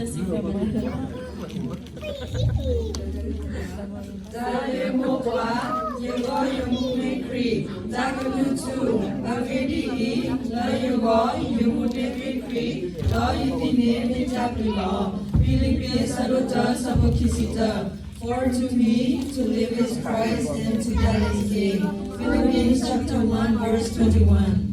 တၢ်လၢမိၢ်ပှၢ်, ယဂီၢ်ယမူမ့ၢ်ခရံာ်, တၢ်ကလုၢ်ထူ, အဂ့ၢ်ဒ်အံၤ, လၢယဂီၢ်ယမူန့ၣ်မ့ၢ်ခရံာ်, ဒီးယသံန့ၣ်မ့ၢ်တၢ်ဘျုးလီၤ. ဖံလံးပံး အဆၢဒိၣ်တၢ အဆၢဖိခံဆံတၢ, For to me to live is Christ and to die is gain. Philippians chapter one, verse twenty-one.